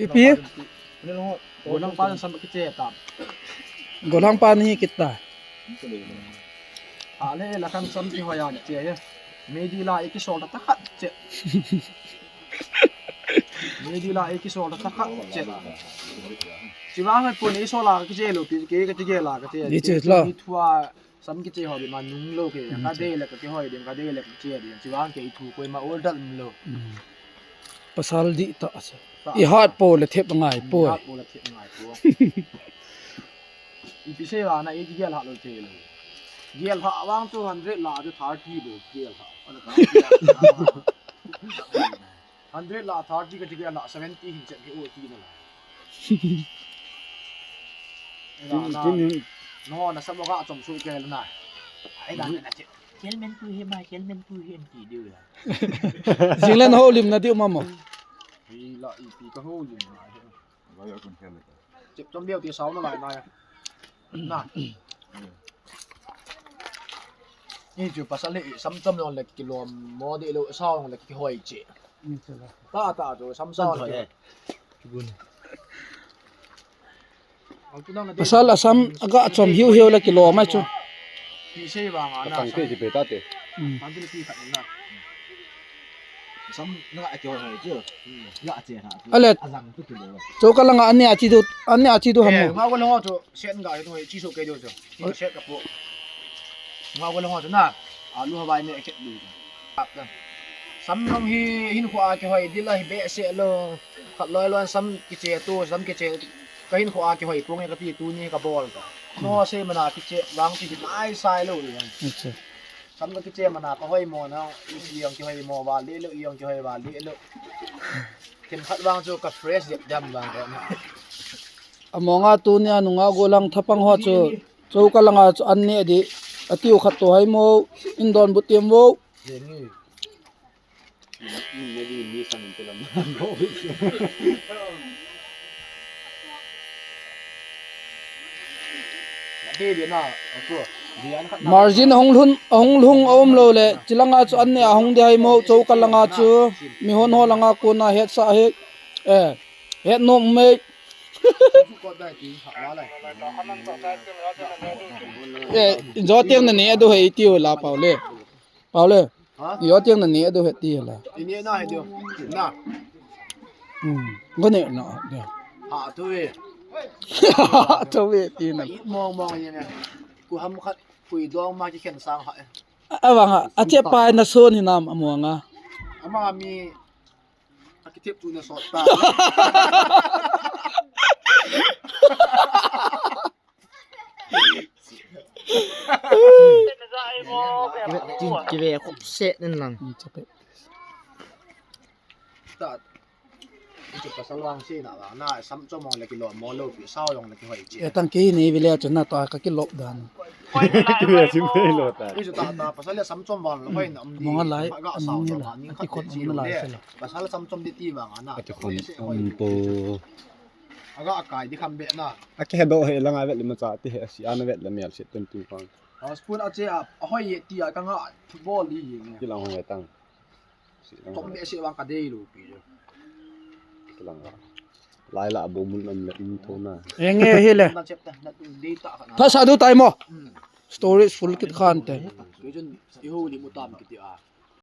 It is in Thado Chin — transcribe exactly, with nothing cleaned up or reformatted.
Ipi? Golang pa sam kiche ta. Golang pa ni kita. Ale la kan sam kihoi a che ye. Mei di la iki sol ta khat che. Mei di la iki sol ta khat che. Chiwang ko ni sol a kiche lo pi ke ka tige la ka che. Di che lo. Ni thua Sam kiche ho bi ma nung lo ke, ka de le ka kihoi ding, ka de le ka che ding, chiwang ke i thu koima order um lo. Pasal di ta se. I hat po le thep ngai po. Hat po le thep ngai po. I pi se wa na i gel ha lo che lo. Gel ha wang chu hundred la chu thirty bo gel ha. Hundred la thirty ka tige la seventy hin chet hi o ti na la. Tin, tin hin. No, na sa mo ka chom su ke na. Ai da na che. Kelmen tu hi ma, kelmen tu hi en ti diu ya. Jinglen ho lim na diu mamo. Hi la i pi ka ho lim na. Chep chom diu ti sao na lai na. Na. Ni chu pasal le sam chom jong le kilom mo de lo sao jong le kihoi che. Ta ta chu sam sao le. Pasal a sam aga chom hiu hiu le kilom ai chu. Ti sei ba nga na. Tang te ji pe ta te. Tang te ti khat na. Sam na a kihoi hoi chu. Ya che na. Ale. Azang tu tu lo. Cho ka langa ane a chi du, ane a chi du hamo. Nga ko lo chu. Sen ga tu chi so ke do cho. Ni set ka po. Nga ko lo ho na. Alu hawai ne ke du. Sam nong hi hin khua kihoi dila hi be se lo. Khat loi loi sam kiche tu, sam kiche. Ka hin khua kihoi pung ka ti tu ni ka bol ta. No se mana kiche wang ti nai sai lo. Acha. Sam ka kiche mana ka hoi mo na. I si yong kihoi mo ba le lo, i yong kihoi ba le lo. Kem khat wang chu ka fresh dep dam wang ko na. Amonga tunia nunga golang thapang ho chu, cho ka langa chu an ne di, atiu khat to hai mo, in don bu tiam vo. Margin ahung lhun, ahung lhung a um lo le, chilanga chu an ne ahung di hai mo, cho ka langa chu, mi hon ho langa kona het sa het, eh, het nom mei. Eh, jo tiang na ne adu hei tiu la pau le. Pau le. Ha? Jo tiang na ne adu hei ti la. Ini na hei tiu. Na. Hmm. Go ne na. Ha tu ve. Ha tu ve ti na. It mong mong ye na. Ku ham khat kui dong ma ki khen sang ha. Avang ha. Ache pai na son hi nam amonga. Ama mi Akitep tu na sot ta. Kive, kive khop set nen lang. Ta. Ichu pasal wang si na wang na sam chom mong le kilom mo lo pi sao long le kihoi chi. E tang ki ni vile chu na ta ka kilop dan. Kive sim te lo ta. Ichu ta ta pasal le sam chom wang lo hoi na um di. Mong a lai, Ga a sao mong a lai. Ni khat Ki khot chi mong a lai le. Se la. Pasal sam chom di ti vang ana. Ati khon um po. Aga akai di kham be na. Aki hedo he langa vet le macha ti he si ana vet le mel se tun tu pang. House spoon ache a, ahoi ye ti a ka nga football di ye. Kilang hoi tang. Si lang. Tom be se vang ka dei lo pi jo. Kilang. Lai la bo mun am le um tho na. Enge hile. Na chep ta, na tu dei ta ka na. Phasa du tai mo. Hmm. Storage full kit khan te. Kei chun i ho ni mu tam kiti a.